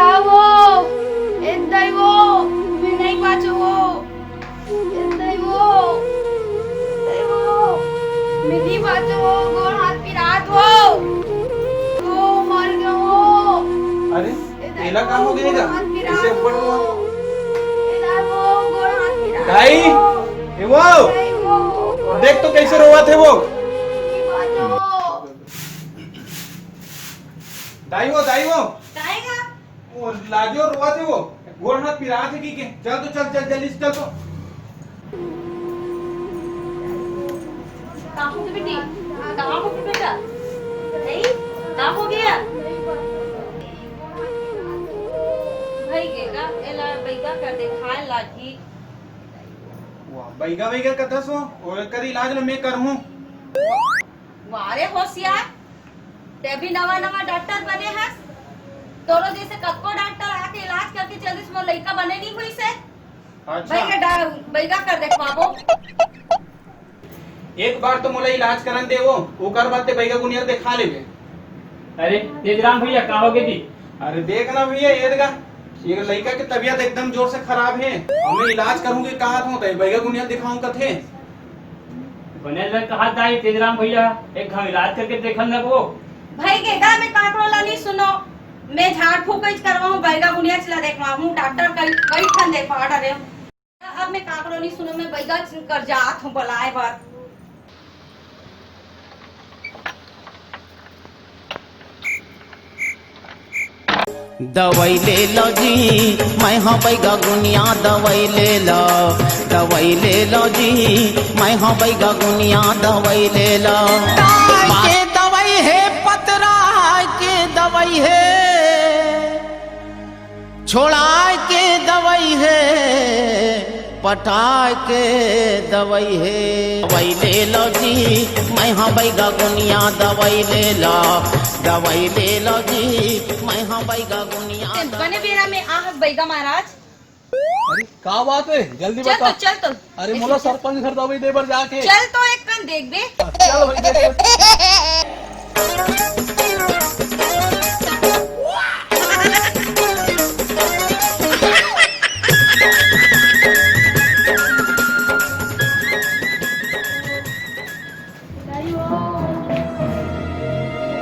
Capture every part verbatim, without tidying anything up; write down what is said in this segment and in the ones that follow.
का वो? ए दाई वो, मैं नहीं बाँचो वो। ए दाई वो, दाई वो, मैं नहीं बाँचो वो, गोड़ हाथ पिरात वो। वो मर गयो वो। अरे, ए दाई एला का हो गया? गोड़ हाथ पिरात ऐसे ऊपर वो। ए दाई वो, गोड़ हाथ पिरात दाई, वो। ए वो, दाई वो, देख तो कैसे रोवत हे वो। नहीं बाँचो वो। दाई वो, दाई वो। काहे गा? वो लाजो रोवत हे वो, गोड़ हाथ पिरात हे कि के? चल तो चल, चल, जल्दी से चल तो। का हो गे बेटी? का हो गे बेटा? नहीं? का हो गया? भई गे गा, एला बइगा कर देखाए लागही। वाह, बइगा, बइगा कथस वो, ओकर इलाज ल मैं करहूँ। वाह रे होशियार, तैं भी नवा नवा डॉक्टर बने हस। तोरो जैसे कतको डॉक्टर आके इलाज करके चल दिस, मोर लइका बने नहीं हुई से। अच्छा। बइगा डा-, बइगा कर देखवाबो। एक बार तो मोला इलाज करन दे वो, ओकर बाद तैं बइगा गुनिया देखा लेबे। अरे तेजराम भैया, का हो गे जी? अरे देख ना भैया, ये देखा, ये लइका के तबीयत एकदम जोर से खराब हे। अब मैं इलाज करूंगी कहा था, तैं बइगा गुनिया दिखाऊं कथे। बने ल कहा दाई तेजराम भैया, एक घाव इलाज करके देखन न वो। भई गे गा, मैं काकरो ला नहीं सुनो, मैं झाड़ फूक ही करवाऊं, बइगा गुनिया ला देखवाऊं, डॉक्टर कई, कई ठन देखवा डरे। अब मैं काकरो नहीं सुनो, मैं बइगा कर जात हूँ बुलाए बर। दवाई ले लो जी, मैं हाँ बइगा गुनिया, दवाई ले लो, दवाई ले लो जी, मैं हाँ बइगा गुनिया, दवाई ले लो। ताय के दवाई हे, पतरा के दवाई हे, छोड़ा के दवाई हे, पटा के दवाई हे। दवाई ले लो जी, मैं हाँ बइगा गुनिया, दवाई ले लो, दवाई ले लो जी, मैं हाँ बइगा गुनिया। बने बेरा में आहस बइगा महाराज। अरे का बात हे, जल्दी चल बता। तो, चल तो। अरे मोला सरपंच घर दवाई दे बर जाके। चल तो एक कन देख बे। चल भाई, देख, देख।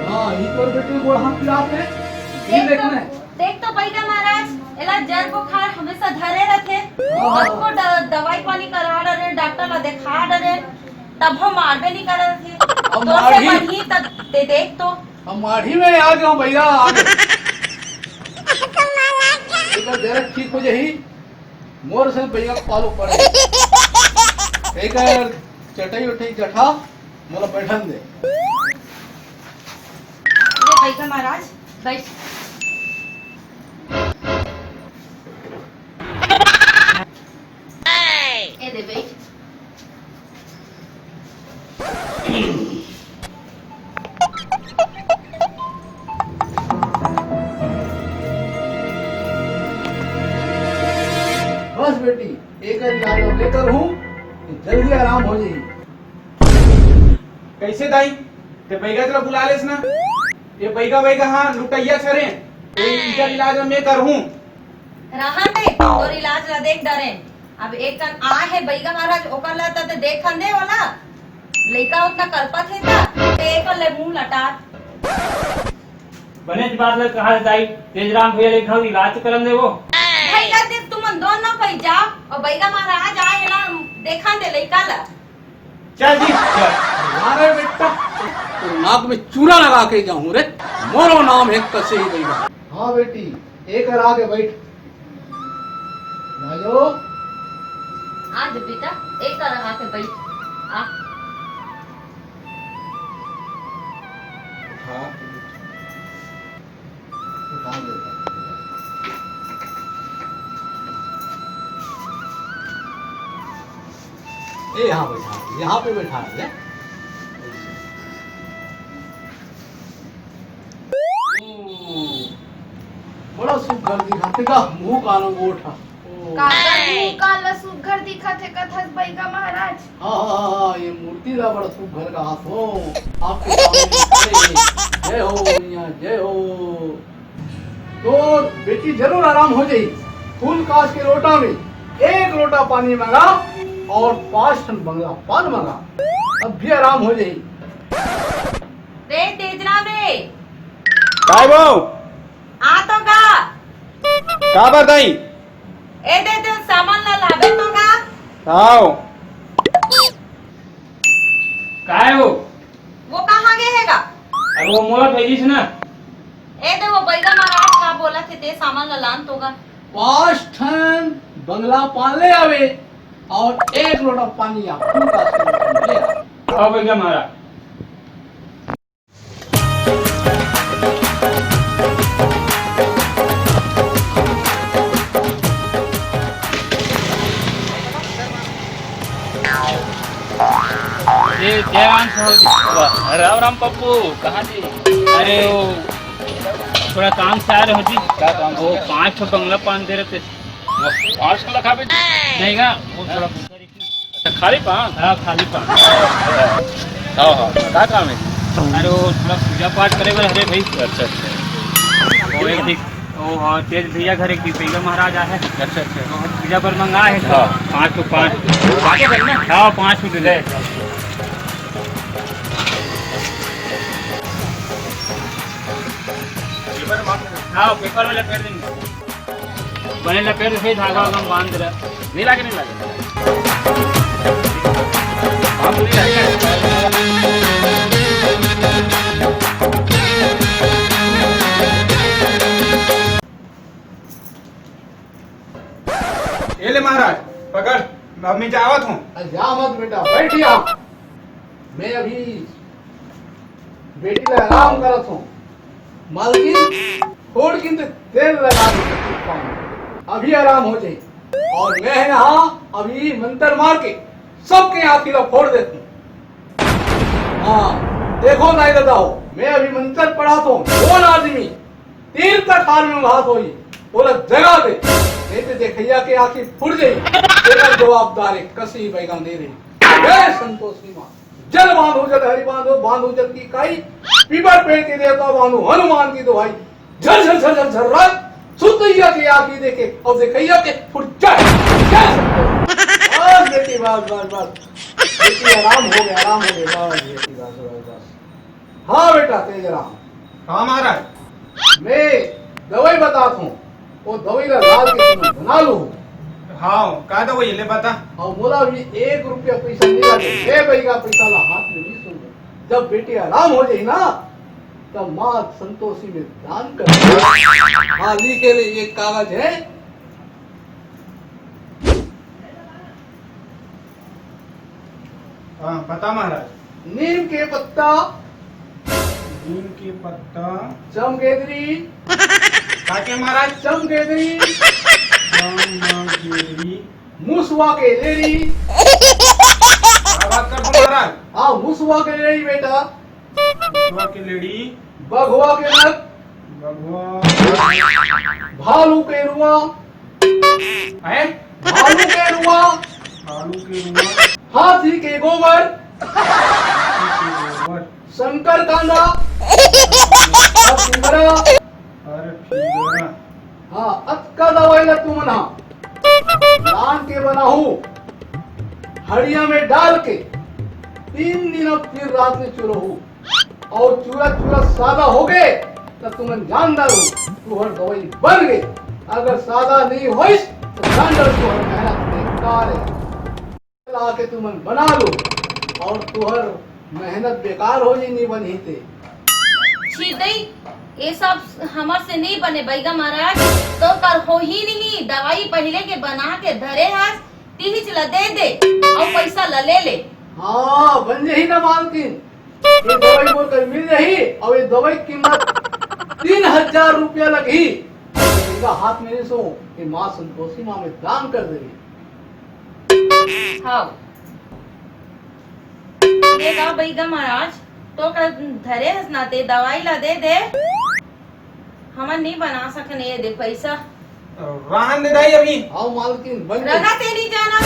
हाँ, ई तोर बेटी गोड़ हाथ पिरात हे। ई देख देख तो, ने। देख तो बइगा महाराज, एला जर बुखार हमेशा धरे रथे। हाँ। कतको द-, दवाई पानी करा डरे, डॉक्टर ला देखा डरे, तभो मारबे नहीं करत हे। अब तो से मारही। बनही त ते देख तो। अब मारही में आ जाऊं भैया, आ जाऊं। एकर जरा ठीक हो जाही। मोर से भैया पालो पड़े। एकर चटई उठई जठा, मोला बैठन दे। ले बैठ महाराज, बैठ। ए दे बैठ। बस बेटी, एक बार इलाज और लेकर हूँ, तो जल्दी आराम हो जाएगी। कैसे दाई? ते बैगा ला बुला लेस ना। ये बैगा, बैगा, हाँ, लुटैया छरे। ये इकर इलाज मैं करहूँ। रहा दे, तोर इलाज ला देख डरेन। अब एक कन आय हे बैगा महाराज, ओकर ला त देखन दे वाला। लइका उतना कलपत हे त, ते एकर ले मुंह लटात। बनेच बात ल कहा दाई, तेजराम भैया ले घाव इलाज करन दे वो। भैया दे तुमन दोनों कोई जाओ, और बैगा महाराज आय ना, देखन दे लइका ला। चल जी, चल। अरे बेटा, तो नाक में चूना लगा के जाऊं रे। मोरो नाम है कसे ही बैगा। हाँ बेटी, एक आके बैठ। राजू। आ जा बेटा, एक आके बैठ। आ। हाँ। ए, यहाँ बैठा, यहाँ पे बैठा है। बड़ा सुघर दिखत हे गा, मुंह कान गोठ ह। ओ। काकर मुंह कान ल सुघर दिखत हे कथस बैगा महाराज? हाँ, हाँ, हाँ, हाँ, ये मूर्ति ला बड़ा सुघर कहात हो। आपके सामने खड़े हे। जय हो मैया, जय हो। तोर बेटी जरूर आराम हो जाही। फूल कांस के लोटा में एक लोटा पानी मंगा अउ पांच ठन बंगला पान मंगा, अब भी आराम हो जाही। रे तेजराम रे। काय वो? आ तो गा। का बर दाई? ए दे दे सामान ला लाबे तो गा। आओ। काय वो? वो कहाँ गे हे गा? अरे वो मोला भेजिस ना। ए दे वो बइगा महाराज का बोलथे ते सामान ला लान तो गा। पांच ठन बंगला पान ले आवे अउ एक लोटा पानी आप फूल कांस के लोटा में ले आवे। हाँ बइगा महाराज। ए, जय राम साहू जी। वाह, राम राम पप्पू, कहाँ जी? अरे वो थोड़ा काम से आए रहे हो जी। का काम? वो पांच ठो बंगला पान दे रहे थे। वाह, पांच ठो लखाबे? नहीं गा, वो थोड़ा अच्छा, खाली पान? हाँ, खाली पान। हाँ, हाँ, का काम हे? अरे वो थोड़ा पूजा पाठ करे बर हरे भाई। अच्छा, अच्छा। वो एक दिन, वो, हाँ, तेज भइया घर एक दिन भइया महाराज आए हे। अच्छा, अच्छा। वो पूजा बर मंगा हे। हाँ। पाँच ठो पान। पाँच ठो ना? हाँ, पाँच ठो दे दे। हाँ, पेपर में लपेट देंगे। बने लपेट के धागा वागा में बांध दे। नहीं लागे, नहीं लागे। ये ले महाराज, पकड़, अब मैं जावत हूँ। अरे जा मत बेटा, बैठ यहाँ। मैं अभी बेटी ला आराम करत हूँ। मालकिन, फोड़ किन ते तेल लगा दे, अभी आराम हो जाही। अउ मैं हे यहाँ अभी मंतर मार के सबके आँखी ला फोड़ देत हूँ। हाँ, देखो दाई ददा हो, मैं अभी मंतर पढ़त हूँ, कोन आदमी तीर तक हार में भात होही, ओला जगा दे, नहीं तो देखइया के आँखी फूट जाही। तेकर जवाबदारी कसी बैगा दे रही। जय संतोषी माँ। जल बांधो जल हरि बांधो, बांधो जल की काई, पीपर पेड़ के देवता बांधो हनुमान की दुहाई। झर झर झर झर झर रक्त, सुतैया के आँखी देखे अउ देखैया के फुट जाए। जय संतोष। बस बेटी, बस, बस, बस। बेटी, आराम हो गया, आराम हो गया। बस बेटी, बस, बस, बस। हाँ बेटा तेजराम। हाँ महाराज। मैं दवाई बतात हूँ, वो दवाई ला डाल के तुम बना लो। हाँ, का दवाई ले बता। अउ मोला भी एक रुपया पैसा नहीं लगे, ए भाई का पैसा ला हाथ में नहीं सुन। जब बेटी आराम हो जाही ना, तब माँ संतोषी में दान कर। हाँ, लिखे ले, ये कागज है। हाँ, बता महाराज। नीम के पत्ता। नीम के पत्ता। चमगेदरी। का के महाराज? चमगेदरी। चमगेदरी। मुसवा के लेड़ी। का बात करत हो महाराज? हाँ, मुसवा के लेड़ी बेटा। मुसवा के लेड़ी। बघवा के नक। बघवा। भालू के रुआ। हैं? भालू के रुआ। भालू के रुआ। हाथी के गोबर। हाथी के गोबर। शंकर कांदा। शंकर कांदा। अउ फिंगरा। अरे फिंगरा। हाँ, अतका दवाई ला तुमन हा लान के बनाहू, हड़िया में डाल के तीन दिन अउ तीन रात में चुरहू, अउ चूरा चूरा सादा हो गे, त तुमन जान डारहू, तुहर दवाई बन गे। अगर सादा नहीं होइस, त जान डारहू, तुहर मेहनत बेकार हे। ला के तुमन बना लो, अउ तुहर मेहनत बेकार हो जी, नहीं बनही ते। छी दई, ये सब हमर से नहीं बने, बैगा महाराज, तो कर हो ही नहीं। दवाई पहले के बना के धरे हस, तिहिच ला दे दे, अउ पैसा ला ले ले। हाँ, बन जही ना मालकिन, ये दवाई मोर कर मिल जही, अउ ये दवाई की कीमत तीन हजार रुपया लगही। इनका हाथ में नहीं सो, ये माँ संतोषी माँ में दान कर देही। हाँ। ये का बैगा महाराज, तो का धरे हस ना ते दवाई ला दे दे। हमन नहीं बना सकन, ये दे पैसा। राहन दे दाई अभी। हाँ मालकिन, बन गई। रगा ते नहीं जाना।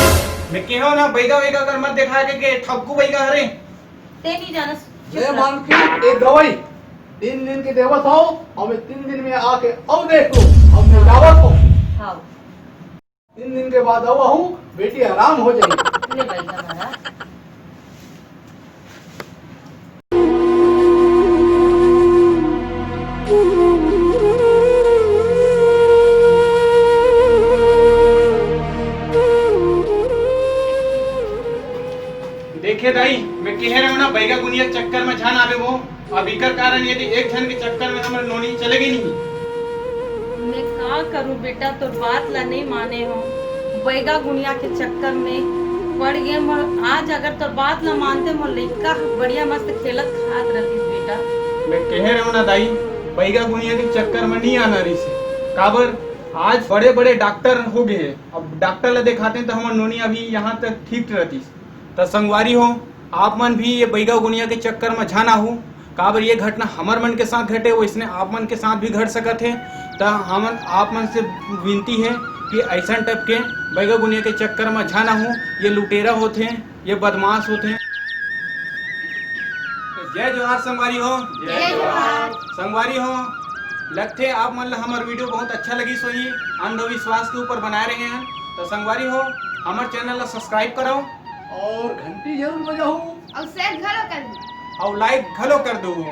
मैं कहो ना, बैगा वैगा कर मत देखा के, के ठक्कू बैगा हरे। ते नहीं जाना। ले मालकिन, ये दवाई। तीन दिन के देवत हंव, अउ मैं तीन दिन में आके अउ देख लो, अउ मैं जावत हंव। हाँ। तीन दिन के बाद अउ आहूं, बेटी आराम हो जाही। ले भाई का महाराज। देखे दाई, मैं कहे रहेंव ना, बैगा गुनिया के चक्कर में झन आबे वो। अब इकर कारण यदि एक झन के चक्कर में हमर नोनी चले गे नहीं। मैं का करूं बेटा, तोर बात ला नहीं माने हंव। बैगा गुनिया के चक्कर में पड़ गे मोर। आज अगर तोर बात ला मानते, मोर लइका बढ़िया मस्त खेलत खात रहतिस बेटा। मैं कहे रहेंव ना दाई, बैगा गुनिया के चक्कर में नहीं आना रहिसे। काबर, आज बड़े-बड़े डॉक्टर हो गे हे। अब डॉक्टर ला देखातेन त हमर नोनी अभी यहाँ तक ठीक रहतिस। त संगवारी हो, आप मन भी ये बैगा गुनिया के चक्कर में झन आहू, काबर ये घटना हमर मन के साथ घटे, वइसने आप मन के साथ भी घट सकत हे। त हमन आप मन से विनती हे कि अइसन type के बैगा गुनिया के चक्कर में झन आहू। ये लुटेरा होथे, ये बदमाश होथे। तो जय जोहार संगवारी हो। जय जोहार। संगवारी हो, लगथे आप मन ला हमर video बहुत अच्छा लगिस होही, अंधविश्वास के ऊपर बनाए रहे हन। तो संगवारी हो, हमर channel ला subscribe करव। अउ घंटी जरूर बजाहू। अउ share घलो कर दू। अउ like घलो कर दू।